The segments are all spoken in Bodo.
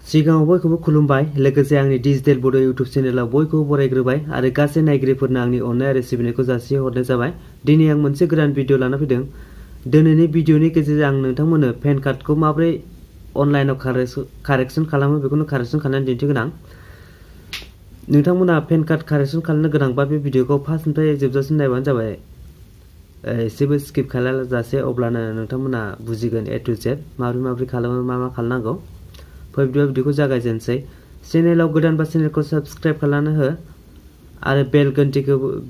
सिगाङाव बयखौबो खुलुमबाय लोगोसे आंनि डिजिटेल बड' इउट्युब चेनेलाव बयखौबो बरायग्रोबाय आरो गासै नायगिरिफोरनो आंनि अननाय आरो सिबिनायखौ जासिहरनाय जाबाय। दिनै आं मोनसे गोदान भिडिअ लाना फैदों। दिनैनि भिडिअनि गेजेरजों आं नोंथांमोननो पेन कार्डखौ माबोरै अनलाइनाव कारेक्सन खालामो बेखौनो कारेक्सन खालामनानै दिन्थिगोन आं। नोंथांमोना पेन कार्ड कारेक्सन खालामनो गोनांबा बे भिडिअखौ फार्स्टनिफ्राय जोबजासिम नायबानो जाबाय, एसेबो स्किप खालामाजासे, अब्लानो नोंथांमोना बुजिगोन ए टु जेड माबोरै खालामो, मा खालामनांगौ। फै भिडिअखौ जागायजेनसै। चेनेलाव गोदानबा चेनेलखौ साबस्क्राइब खालामना हो आरो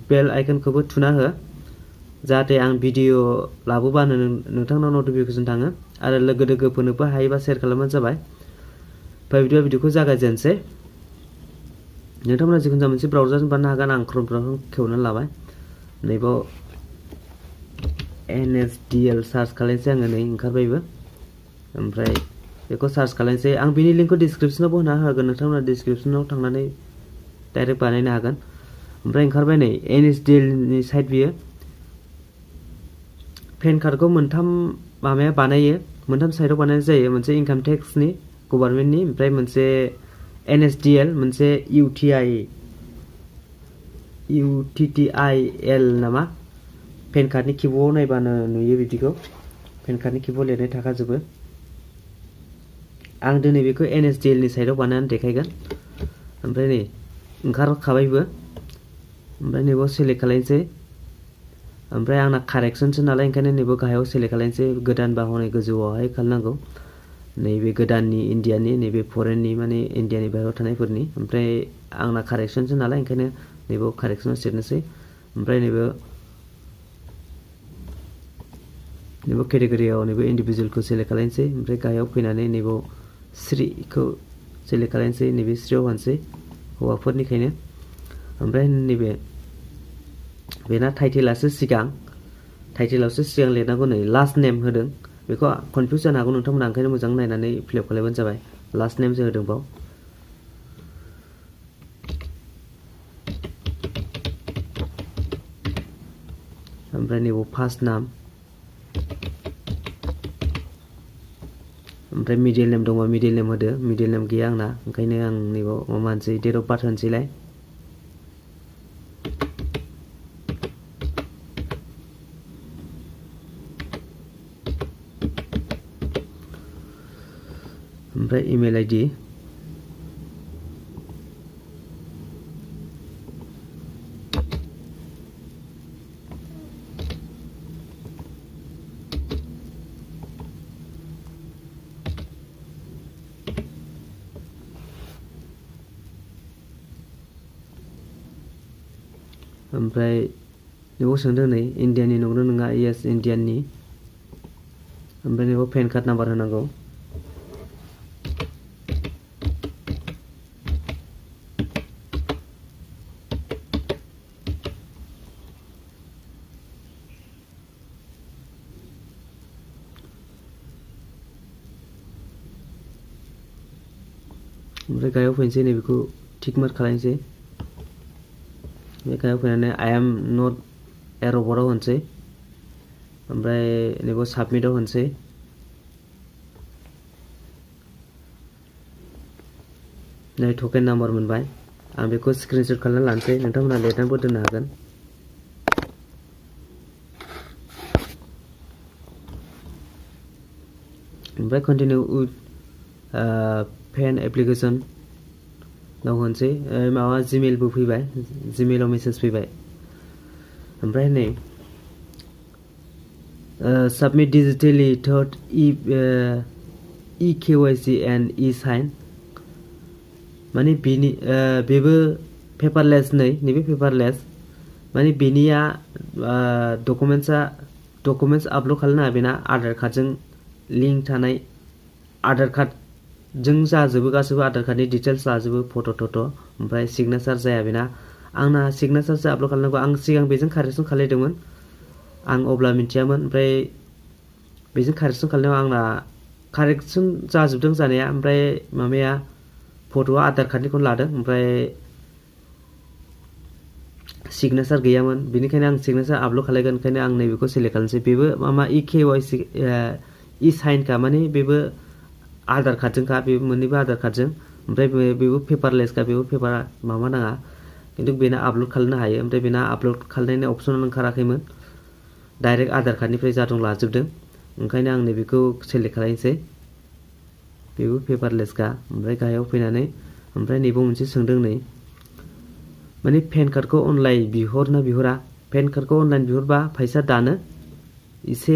बेल आइकनखौबो थुना हो, जाहाथे आं भिडिअ लाबोबानो नोंथांनाव नटिफिकेसन थाङो आरो लोगोफोरनोबो हायोबा शेयार खालामबानो जाबाय। फै भिडिअखौ जागायजेनसै। नोंथांमोना जिखुनु जाया मोनसे ब्राउजारजों बानायनो हागोन। आं क्रोम ब्राउजारखौ खेवनानै लाबाय। नैबाव NSDL सार्च खालामनोसै आङो, नै ओंखारबायबो। ओमफ्राय बेखौ सार्च खालामनोसै। आं बिनि लिंकखौ डिसक्रिपसनावबो होना होगोन, नोंथांमोना डिसक्रिपसनाव थांनानै डाइरेक्ट बानायनो हागोन। ओमफ्राय ओंखारबाय नै NSDL नि साइट बियो। पेन कार्डखौ मोनथाम बानायो, मोनथाम साइटआव बानायनाय जायो। मोनसे इनकाम टेक्सनि, गभर्नमेन्टनि, ओमफ्राय मोनसे NSDL, मोनसे UTTIL नामा। पेन कार्डनि किबर्डआव नायबानो नुयो बिदिखौ। पेन कार्डनि किबर्डआव लिरनाय थाखाजोबो। आं दिनै बेखौ NSDL नि साइटआव बानायनानै देखायगोन। ओमफ्राय नै ओंखारखाबायबो। ओमफ्राय नैबाव सेलेक्ट खालामनोसै। ओमफ्राय आंना कारेक्सनसो नालाय, ओंखायनो नैबाव गाहायाव सेलेक्ट खालामनोसै। गोदान बा हनै गोजौआवहाय खालामनांगौ। नैबे गोदाननि इण्डियानि, नैबे फरेननि माने इण्डियानि बाहेरायाव थानायफोरनि। ओमफ्राय आंना कारेक्सनसो नालाय, ओंखायनो नैबाव कारेक्सनाव सेरनोसै। ओमफ्राय नैबे केटेगरियाव नैबे इन्डिभिजुवेलखौ सेलेक्ट खालामनोसै। ओमफ्राय गाहायाव फैनानै नैबाव स्रिखौ सेलेक्ट खालामनोसै। नैबे स्रियाव होनोसै, हौवाफोरनिखायनो। ओमफ्राय नैबे बेना टाइटेलावसो सिगां लिरनांगौ। नै लास्ट नेम होदों, बेखौ कनफिउस जानो हागौ नोंथांमोना, ओंखायनो मोजां नायनानै फिलआप खालामबानो जाबाय। लास्ट नेमसो होदों बाव। ओमफ्राय नैबाव फार्स्ट नाम, ओमफ्राय मिडिल नेम दंबा मिडिल नेम होदो। मिडिल नेम गैया आंना, ओंखायनो आं नैबाव माबा होनसै, डेट अफ बार्थ होनसैलाय। ओमफ्राय इमेल आइडि, ओमफ्राय नैबाव सोंदों नै इण्डियाननि नंगौना नङा। येस, इण्डियाननि। ओमफ्राय नैबाव पेन कार्ड नाम्बार होनांगौ। ओमफ्राय गाहायाव फैनोसै, नैबेखौ टिक मार्क खालामनोसै। बे गाहायाव फैनानै आइ एम नट ए रबटआव होनसै। ओमफ्राय नैबाव साबमिटआव होनसै। नै टकेन नाम्बार मोनबाय। आं बेखौ स्क्रिनशट खालामनानै लानोसै, नोंथांमोना लिरनानैबो दोननो हागोन। ओमफ्राय कन्टिनिउ उइथ पेन एप्लिकेसन नाव होनसै। माबा जिमेलबो फैबाय, जिमेलाव मेसेज फैबाय। ओमफ्राय नै submit digitally through EKYC and E-साइन, माने बेबो पेपारलेस। नैबे पेपारलेस, माने बेनिया डकुमेन्ट्स आपल'ड खालामनाङा। बेना आधार कार्डजों लिंक थानाय, आधार कार्डजों जाजोबो गासैबो, आधार कार्डनि डिटेल्स लाजोबो, फट'। ओमफ्राय सिगनेचार जाया बेना। आंना सिगनेचारसो आपल'ड खालामनांगौ। आं सिगां बेजों कारेक्सन खालामदोंमोन, आं अब्ला मिथियामोन। ओमफ्राय बेजों कारेक्सन खालामनायाव आंना कारेक्सन जाजोबदों जानाया। ओमफ्राय माबाया फट'आ आधार कार्डनिखौनो लादों, ओमफ्राय सिगनेचार गैयामोन। बेनिखायनो आं सिगनेचार आपल'ड खालामगोन, ओंखायनो आं नैबेखौ सेलेक्ट खालामनोसै। बेबो माबा EKYC E-साइनखा, माने बेबो आधार कार्डजोंखा बे मोननैबो आधार कार्डजों ओमफ्राय बेबो पेपारलेसखा बेबो पेपार माबा नाङा खिन्थु बेना आपल'ड खालामनो हायो ओमफ्राय बेना आपल'ड खालामनायनि अपसनानो ओंखाराखैमोन डाइरेक्ट आधार कार्डनिफ्राय जादों लाजोबदों ओंखायनो आं नैबेखौ सेलेक्ट खालामनोसै बेबो पेपारलेसखा ओमफ्राय गाहायाव फैनानै ओमफ्राय नैबाव मोनसे सोंदों नै माने पेन कार्डखौ अनलाइन बिहरना बिहरा पेन कार्डखौ अनलाइन बिहरबा फैसा दानो एसे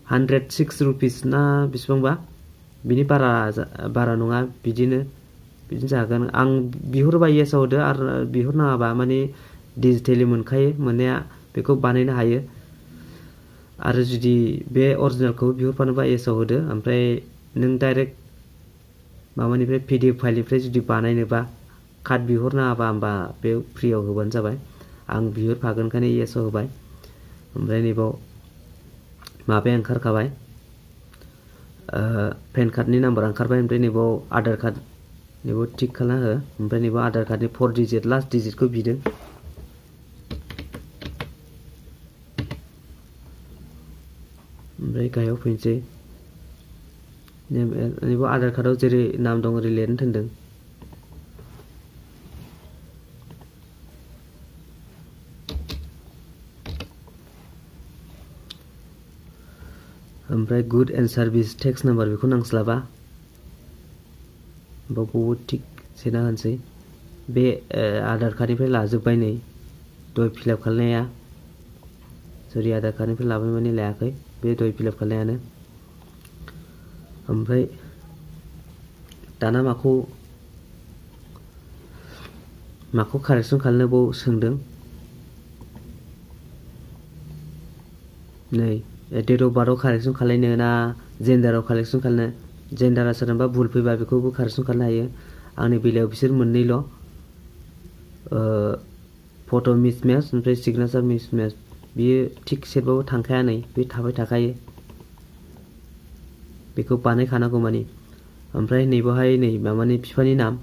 106 रुपिस ना बेसेबांबा बिनि बारा नङा बिदिनो जागोन आं बिहरबा येसाव होदो आरो बिहरनाङाबा माने डिजिटेलि मोनखायो मोननाया बेखौ बानायनो हायो आरो जुदि बे अरिजिनेलखौ बिहरफानोबा येसाव होदो ओमफ्राय नों डाइरेक्ट माबानिफ्राय PDF फाइलनिफ्राय जुदि बानायनोबा कार्ड बिहरनाङाबा होमबा बे फ्रियाव होबानो जाबाय आं बिहरफागोनखायनो येसाव होबाय ओमफ्राय नैबाव माबाया ओंखारखाबाय पेन कार्डनि नाम्बार ओंखारबाय ओमफ्राय नैबाव आधार कार्ड नैबाव टिक खालामना हो ओमफ्राय नैबाव आधार कार्डनि 4 डिजिट लास्ट डिजिटखौ बिदों ओमफ्राय गाहायाव फैनोसै नैबाव आधार कार्डआव जेरै नाम दं ओरै लिरनो थिनदों ओमफ्राय good and service tax number बेखौ नांस्लाबा बावबो टिक सोना होनोसै बे आधार कार्डनिफ्राय लाजोब्बाय नै दहाय फिलआप खालामनाया सरि आधार कार्डनिफ्राय लाबाय माने लायाखै बे दहाय फिलआप खालामनायानो ओमफ्राय दाना माखौ कारेक्सन खालामनो बाव सोंदों नै डेट अफ बार्थआव कारेक्सन खालामनो ना जेन्डाराव कारेक्सन खालामनो जेन्डारा सोरनाबा भुल फैबा बेखौबो कारेक्सन खालामनो हायो आंनि बेलायाव बिसोर मोननैल' फट' मिसमेच ओमफ्राय सिगनेचार मिसमेच बियो थिक सेटबाबो थांखाया नै बे थाबाय थाखायो बेखौ बानायखानांगौ मानि ओमफ्राय नैबावहाय नै माबानि बिफानि नाम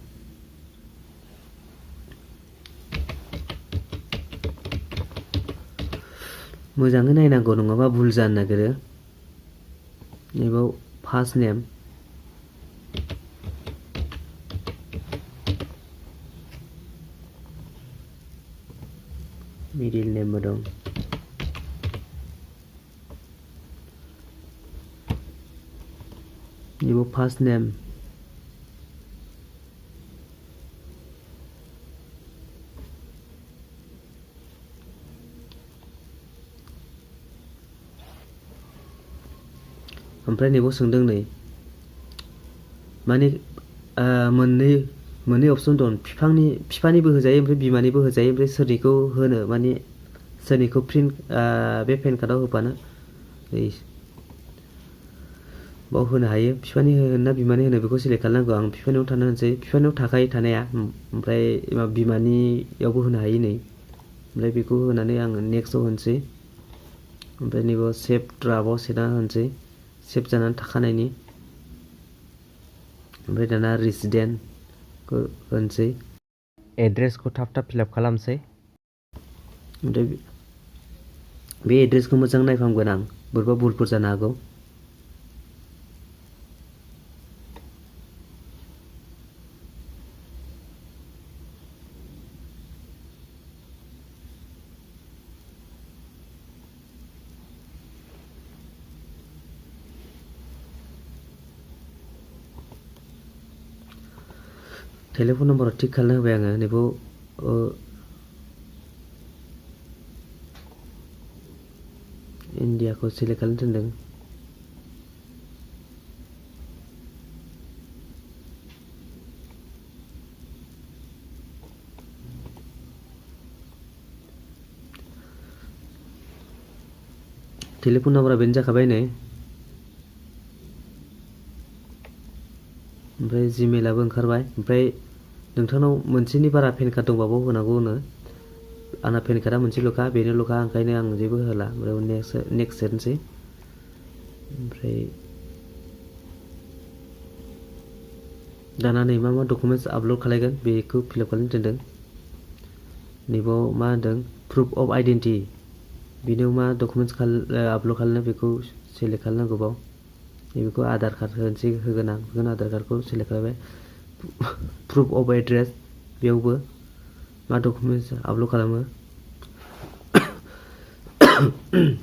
मोजाङै नायनांगौ नङाबा भुल जानो नागिरो नैबाव फार्स्ट नेम मिडिल नेमबो दं नैबाव फार्स्ट नेम ओमफ्राय नैबाव सोंदों नै माने मोननै अपसन दं बिफानिबो होजायो ओमफ्राय बिमानिबो होजायो ओमफ्राय सोरनिखौ होनो माने सोरनिखौ प्रिन्ट बे पेन कार्डआव होफानो बाव होनो हायो बिफानि होनो बिमानि होनो बेखौ सेलेक्ट खालामनांगौ आं बिफानियाव थानो होनसै बिफानियाव थाखायो थानाया ओमफ्राय बिमानियावबो होनो हायो नै ओमफ्राय बेखौ होनानै आङो नेक्स्टआव होनसै ओमफ्राय नैबाव सेभ ड्राफ्टआव सोना होनसै सेभ जानानै थाखानायनि ओमफ्राय दाना रेसिडेन्टखौ होनसै एड्रेसखौ थाब फिलआप खालामसै ओमफ्राय बे एड्रेसखौ मोजां नायफामगोन आं बोरैबा भुलफोर जानो हागौ टेलिफन नम्बराव टिक खालामना होबाय आङो नैबाव इन्डियाखौ सेलेक्ट खालामनो थिनदों टेलिफन नम्बरा बेनो जाखाबाय नै ओमफ्राय जिमेलाबो ओंखारबाय ओमफ्राय नोंथांनाव मोनसेनि बारा पेन कार्ड दंबाबो होनांगौनो आंना पेन कार्डआ मोनसेल'खा बेनोल'खा ओंखायनो आं जेबो होला ओमफ्राय नेक्स्ट सेरनोसै ओमफ्राय दाना नै मा डकुमेन्टस आपल'ड खालामगोन बेखौ फिलआप खालामनो थिनदों नैबाव मा होनदों प्रुफ अफ आइडेन्टिटि बेनियाव मा डकुमेन्टस आपल'ड खालामनो बेखौ सेलेक्ट खालामनांगौ बाव नैबेखौ आधार कार्ड होनोसै होगोन आं बेखौनो आधार कार्डखौ सेलेक्ट खालामबाय प्रुफ अफ एड्रेस बेयावबो मा डकुमेन्ट्स आपल'ड खालामो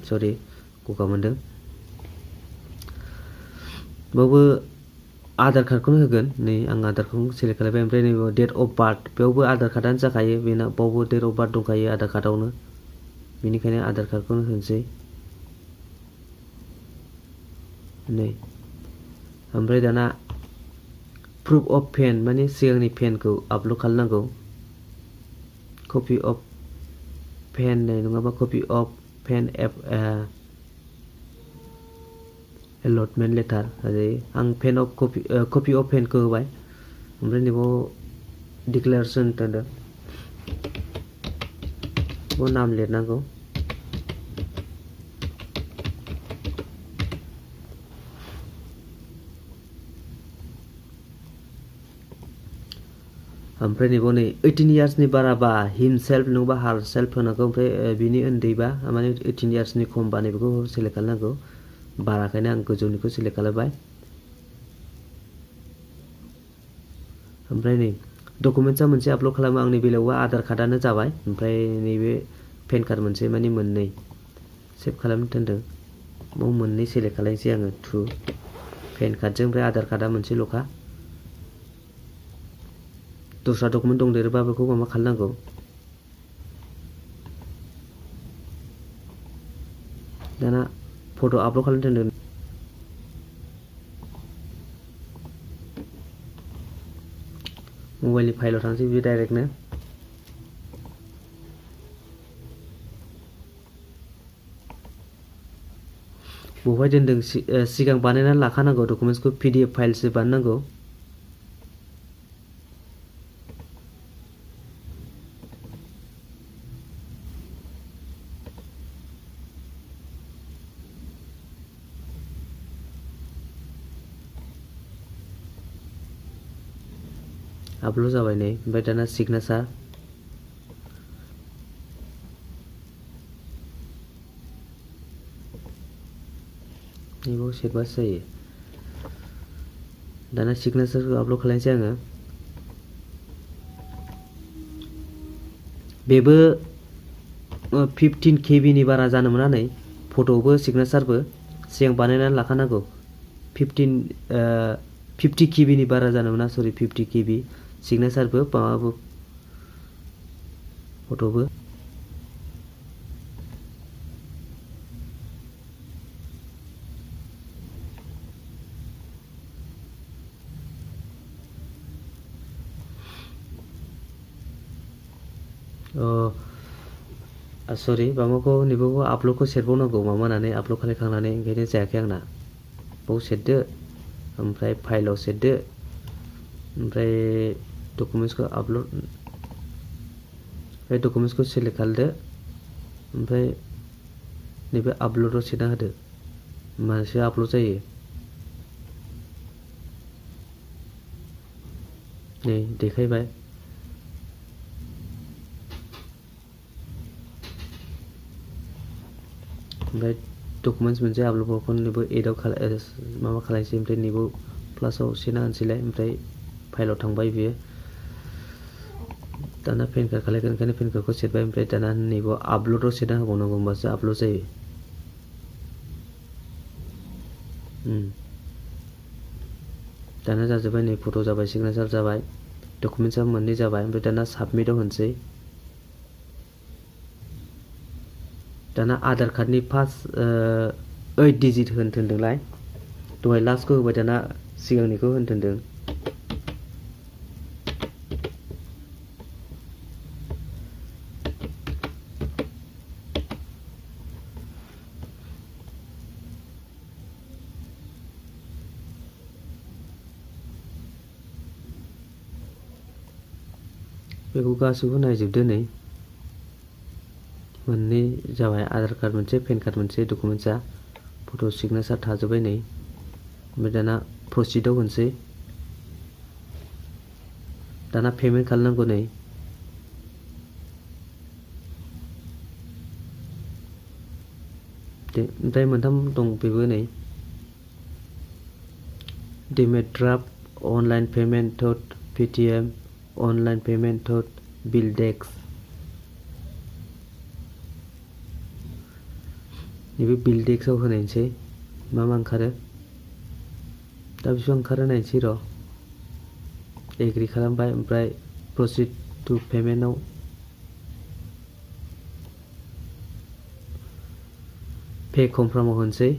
सरि गगा मोनदों बावबो आधार कार्डखौनो होगोन नै आं आधार कार्डखौ सेलेक्ट खालामबाय ओमफ्राय नैबे डेट अफ बार्थ बेयावबो आधार कार्डआनो जाखायो बेना बावबो डेट अफ बार्थ दंखायो आधार कार्डआवनो बेनिखायनो आधार कार्डखौनो होनोसै नै ओमफ्राय दाना प्रुफ अफ पेन माने सिगांनि पेनखौ आपल'ड खालामनांगौ कपि अफ पेन नङाबा कपि अफ पेन एलटमेन्ट लेटार आं पेन अफ कपि अफ पेनखौ होबाय ओमफ्राय नैबाव डिक्लेरेसन दोनदों बेयाव नाम लिरनांगौ ओमफ्राय नैबाव नै 18 इयार्सनि बाराबा हिमसेल्फ नङाबा हारसेल्फ होनांगौ ओमफ्राय बिनि उन्दैबा माने 18 इयार्सनि खमबा नैबेखौ सेलेक्ट खालामनांगौ बाराखायनो आं गोजौनिखौ सेलेक्ट खालामबाय ओमफ्राय नै डकुमेन्ट्सआ मोनसे आपल'ड खालामो आंनि बेलायावबा आधार कार्डआनो जाबाय ओमफ्राय नैबे पेन कार्ड मोनसे माने मोननै सेभ खालामनो दोनदों बाव मोननै सेलेक्ट खालामनोसै आङो टु पेन कार्डजों ओमफ्राय आधार कार्डआ मोनसेल'खा दस्रा डकुमेन्ट दंदेरोबा बेखौ माबा खालामनांगौ दाना फट' आपल'ड खालामनो दोनदों मबाइलनि फाइलाव थांसै बे डाइरेक्टनो बहाय दोनदों सिगां बानायनानै लाखानांगौ डकुमेन्ट्सखौ PDF फाइलसो बानायनांगौ आपल'ड जाबाय नै ओमफ्राय दाना सिगनेचार नैबाव सेरबासो जायो दाना सिगनेचारखौ आपल'ड खालामनोसै आङो बेबो 15 KB नि बारा जानो मोना नै फट'बो सिगनेचारबो सिगां बानायनानै लाखानांगौ 50 KB नि बारा जानो मोना सरि 50 KB सिगनेचारबो माबाबो फट'बो सरि माबाखौ नैबावबो आपल'डखौ सेरबावनांगौ माबानानै आपल'ड खालामखांनानै ओंखायनो जायाखै आंना बाव सेरदो ओमफ्राय फाइलाव सेरदो ओमफ्राय डकुमेन्ट्सखौ आपल'ड ओमफ्राय डकुमेन्ट्सखौ सेलेक्ट खालामदो ओमफ्राय नैबे आपल'डआव सेरना होदो होमबासो आपल'ड जायो नै देखायबाय ओमफ्राय डकुमेन्ट्स मोनसे आपल'ड नैबो एडआव माबा खालामनोसै ओमफ्राय नैबो प्लासाव सेरना होनोसैलाय ओमफ्राय फाइलाव थांबाय बियो दाना पेन कार्ड खालामगोन ओंखायनो पेन कार्डखौ सेरबाय ओमफ्राय दाना नैबे आपल'डआव सेरना होबावनांगौ होमबासो आपल'ड जायो दाना जाजोब्बाय नै फट' जाबाय सिगनेचार जाबाय डकुमेन्ट्सआ मोननै जाबाय ओमफ्राय दाना साबमिटआव होनोसै दाना आधार कार्डनि फार्स्ट 8 डिजिट होनो थिनदोंलाय दहाय लास्टखौ होबाय दाना सिगांनिखौ होनो थिनदों बेखौ गासैबो नायजोबदो नै मोननै जाबाय आधार कार्ड मोनसे पेन कार्ड मोनसे डकुमेन्ट्सआ फट' सिगनेचार थाजोब्बाय नै ओमफ्राय दाना प्रसिडआव होनोसै दाना पेमेन्ट खालामनांगौ नै ओमफ्राय मोनथाम दं बेबो नै demand draft online payment through Paytm online payment through BillDesk नैबे बिलडेक्सआव होनायसै मा ओंखारो दा बेसेबां ओंखारो नायनोसै र' एग्रि खालामबाय ओमफ्राय प्रसिड टु पेमेन्टआव पे कनफार्माव होनोसै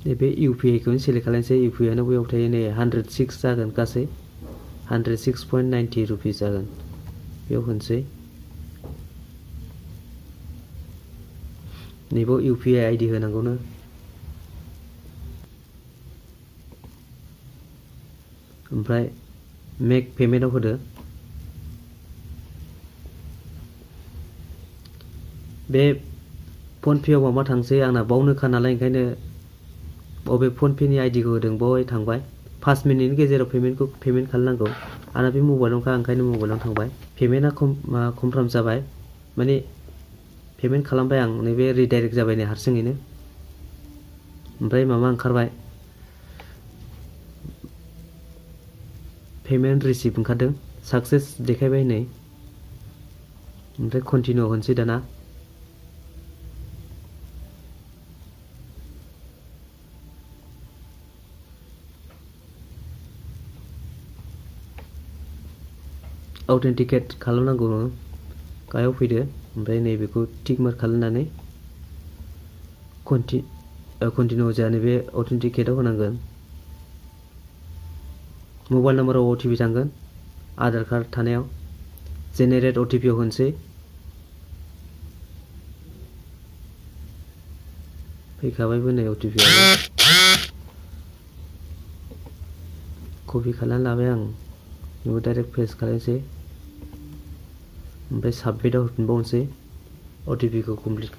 नैबे UPI खौनो सेलेक्ट खालामनोसै UPI आनो बैयाव थायो नै 106 जागोन गासै 106.90 रुपिस जागोन बेयाव होनोसै नैबेयाव UPI ID होनांगौनो ओमफ्राय मेक पेमेन्टआव होदो बे फन पेआव माबा थांसै आंना बावनोखा नालाय ओंखायनो बबे फन पेनि आइडि खौ होदों बावहाय थांबाय 5 मिनिटनि गेजेराव पेमेन्ट खालामनांगौ आंना बे मबाइलावनोखा ओंखायनो मबाइलाव थांबाय पेमेन्टआ कनफार्म जाबाय माने पेमेन्ट खालामबाय आं नैबे रिडाइरेक्ट जाबाय नै हारसिङैनो ओमफ्राय माबा ओंखारबाय पेमेन्ट रिसिभ ओंखारदों साक्सेस देखायबाय नै ओमफ्राय कन्टिनिउ होनोसै दाना अथेन्टिकेट खालामनांगौ नोङो गाहायाव फैदो ओमफ्राय नैबेखौ टिक मार्क खालामनानै कन्टिनिउ जानो बे अथेन्टिकेटआव होनांगोन मबाइल नाम्बाराव OTP थांगोन आधार कार्ड थानायाव जेनेरेट OTP आव होनोसै फैखाबायबो नै OTP आ कपि खालामना लाबाय आं बेखौ डाइरेक्ट पेस्ट खालामसै ओमफ्राय साबमिटआव होफिनबावनोसै OTP खौ कमप्लिट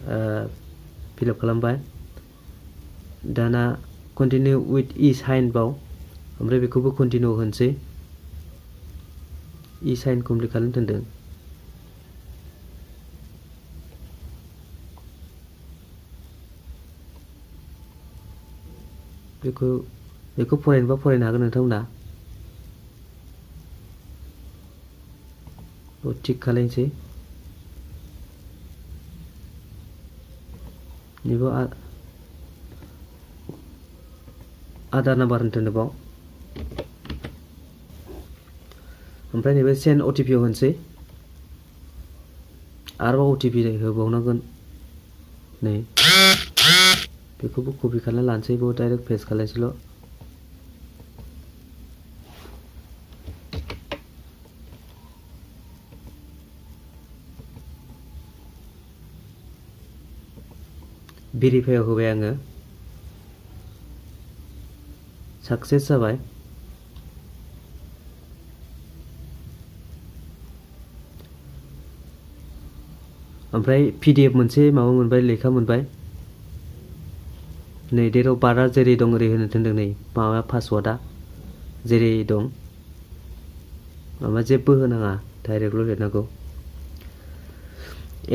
फिलआप खालामबाय दाना कन्टिनिउ उइथ साइन बाव ओमफ्राय बेखौबो कन्टिनिउ होनोसै साइन कमप्लिट खालामनो थिनदों बेखौ फरायनोबा फरायनो हागोन नोंथांमोना थिक खालामनोसै नैबे आधार नाम्बार होनथों बाव ओमफ्राय नैबे सेन्ड OTP आव होनोसै आरोबाव OTP होबावनांगोन नै बेखौबो कपि खालामना लानोसै बेयाव डाइरेक्ट पेस्ट खालामनोसैल' भेरिफाइआव होबाय आङो साक्सेस जाबाय ओमफ्राय PDF मोनसे माबा मोनबाय लेखा मोनबाय नै डेटआव बार्टआ जेरै दं ओरै होनो थिनदों नै माबा पासवार्डआ जेरै दं माबा जेबो होनाङा डाइरेक्टल' लिरनांगौ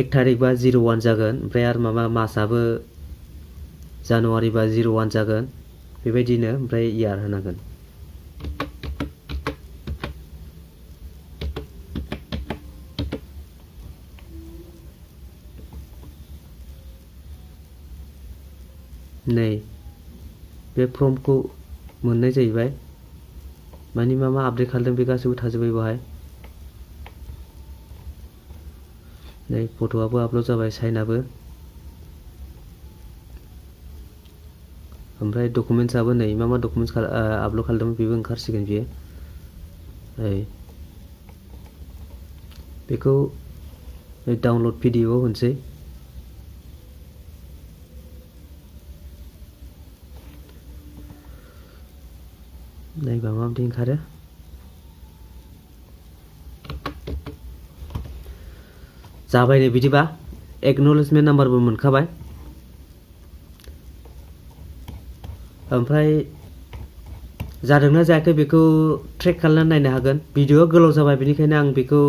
1 तारिख बा 01 जागोन ओमफ्राय आरो माबा मासआबो जानुवारि बा 01 जागोन बेबायदिनो ओमफ्राय इयार होनांगोन नै बे फर्मखौ मोननाय जाहैबाय मानि मा आपडेट खालामदों बे गासैबो थाजोब्बाय बेवहाय नै फट'आबो आपल'ड जाबाय साइनआबो ओमफ्राय डकुमेन्टसआबो नै मा डकुमेन्टस आपल'ड खालामदोंमोन बेबो ओंखारसिगोन बियो बेखौ डाउनल'ड PDF आव होनोसै नायबा माबायदि ओंखारो जाबाय नै बिदिबा एक्न'लेजमेन्ट नाम्बारबो मोनखाबाय ओमफ्राय जादोंना जायाखै बेखौ ट्रेक खालामनानै नायनो हागोन। भिडिअआ गोलाव जाबाय बेनिखायनो आं बेखौ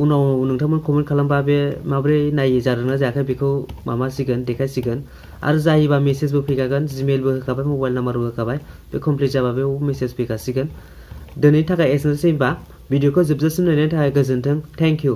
उनाव नोंथांमोन कमेन्ट खालामबा बे माबोरै नायो जादोंना जायाखै बेखौ माबासिगोन देखायसिगोन। आरो जायोबा मेसेजबो फैखागोन, जिमेलबो होखाबाय, मबाइल नाम्बारबो होखाबाय। बे कमप्लिट जाबा बेयाव मेसेज फैखासिगोन। दिनैनि थाखाय एसेनोसै होनबा भिडिअखौ जोबजासिम नायनायनि थाखाय गोजोन्थों। Thank you.